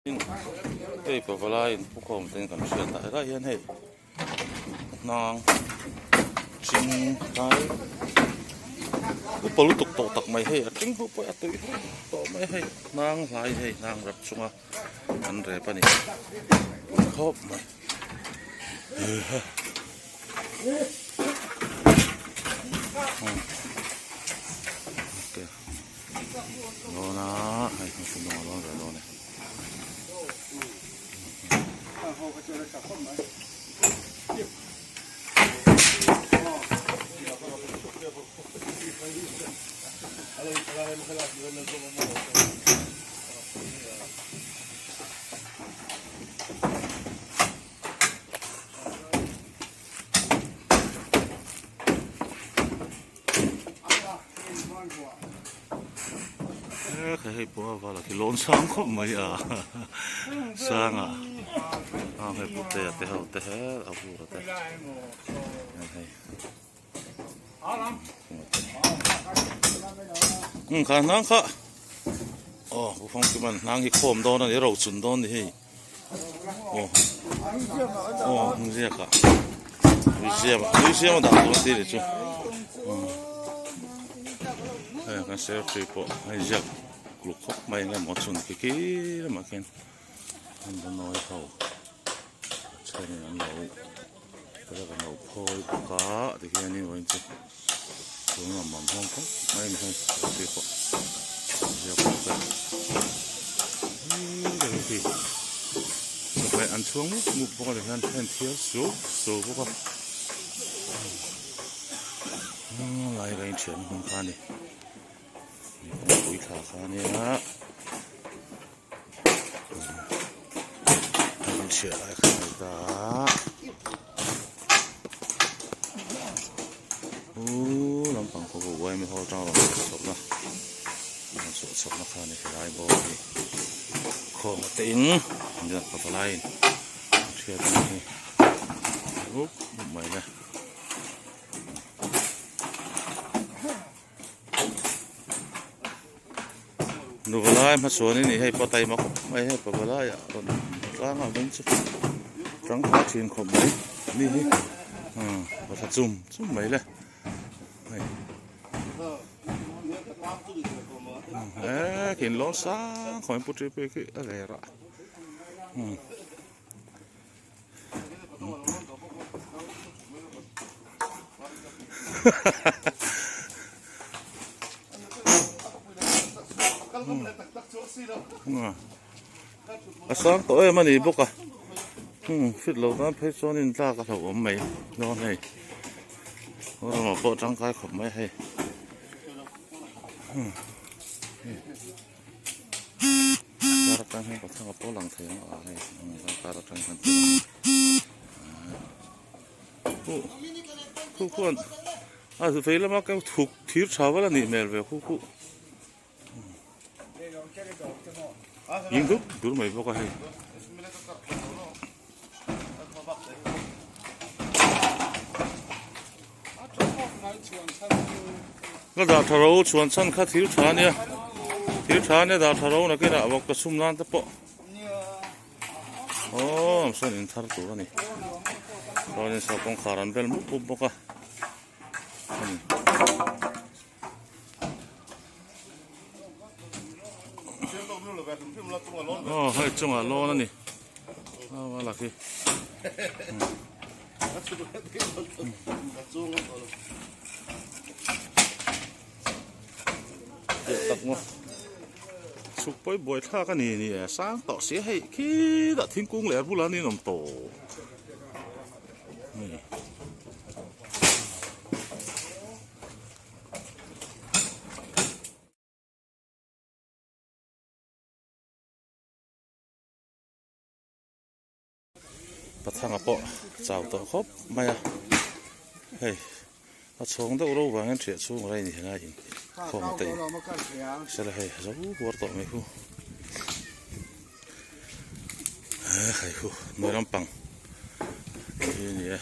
Hei pavalai in pu khawm ten kan hriat a helai hian hei hnang hring tlai upa lutuk tawh tak mai hei a tling ho pawh a tui hlawm tawh mai hei hnang hlai hei hnang rep chunga an rep a ni pui khawp mai Dawn a hei hmu chu dawn a dawn ve dawn e. Hei pawh a vala khi lawn sang khawp mai a sang a a hei pute a te ho te he a vur a te hei um kha hnang kha aw pu phong chu man hnang hi khawm dawn a ni ro chun dawn ni hei aw aw hming ziak ah museum museum a dah tur an tih nih chu hei kan secretary pawh hei ziak uluk khawp mai eng emaw chhun khi khi lamah khian an va nawi ho a thenin an lo an lo phawi bawk a tikhianin vawiin chu tun lam an hawng khawp mai a ni hei secretary pawh ziak bawk e hei chawhmeh an chhuang mup mup bawk a tikhian a inthiar suau suau bawk a lai ka inthian hmun kha a ni kawngpui thla kha a nia inchhiah lai kha a ni ta a u lampang khaw pawh uaimi ho atang rawn chhuah chhoh na rawn chhuah chhoh na kha a ni helai bawk hi khawm te in pavalai in thiat a ni up up mai le. Nuvalai hmachhuan in hei pawh taima khawp mai hei pavalai ah rawn tlang ah veng chu tangkai thin khawp mai mi hi a tha chum chum mai le hei he khi in lawn sang khawp mai putri pui khi a ler a. A sang tawh em a ni bawk a fit lo tan phei chuan in tlak a hlauhawm mai dawn hei ramah pawh tangkai khawp mai hei. Kar atang hian pathum a pawl lang thei ang a hei kar atang hian khu khu khuan a vei lama ka thuk thir tha vel a nih hmel ve khu khu in dup dur mai bawk a hei. Ka dah tha ro chhuan chhan kha thil tha ania thil tha ania dah tha ro nakinah vawk ka chhum nan te pawh aw sawn in thar tur ani chuanin saw kawngkhar an bel mup mup bawk a aw hei chungah lawn ani aw a lak hi. Tak maw chhuk pawi buai thlak a ni ni e sang tawh si hei khitah thingkung leh bulah an inawm tawh hei. Pathanga pawh chau tawh khawp mai a hei a chhawng deuh ro vangin ṭhiah chhung a ni helai in khawm a te in sela hei zo huar tawh mai hu hei hu hnuai lampang hi a ni e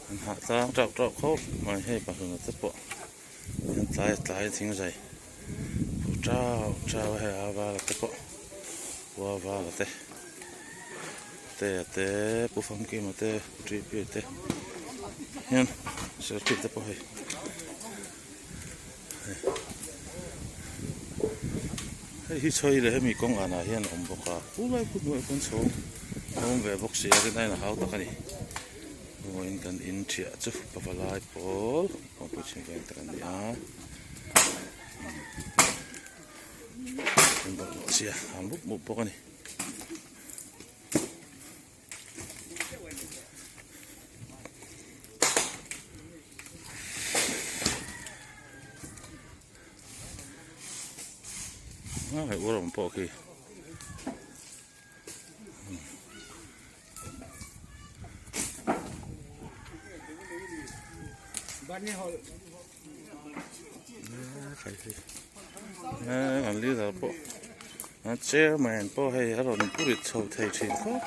an hah tlang tauh tauh khawp mai hei pahluna te pawh an tlai tlai thing zai. Chau chau a hei a vala te pawh khua vala te te a te pu famkima te pu TP te hian serchhip te pawh hei hei hi chhawi leh hemi kawng anah hian a awm bawk a khulai khu hnuaiah khuan chhawng a awm ve bawk si a rin aiin a hau tak a ni vawiin kan in thiah chu pavalai pawl kawngpui chhung veng te kan ni a. An bawlhhlawh sia a mup mup bawk a ni. A hei uar awm pawh khi. An leader pawh an chairman pawh hei a rawn pu rit chho thei thin khawp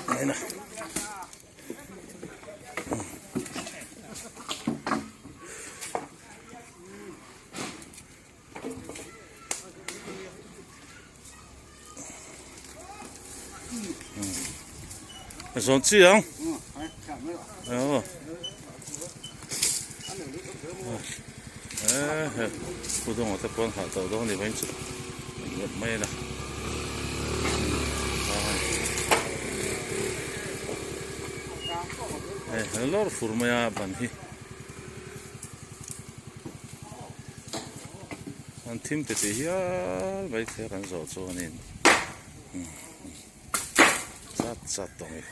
mai en a. Zawn chi ang aw e he pu dawng te pawn hah tawh dawn ni mai chu ngawt mai a ni lawr fur mai a ban hi. An thim ti tih hial mai thei a kan zawh chuanin chat chat tawh mai.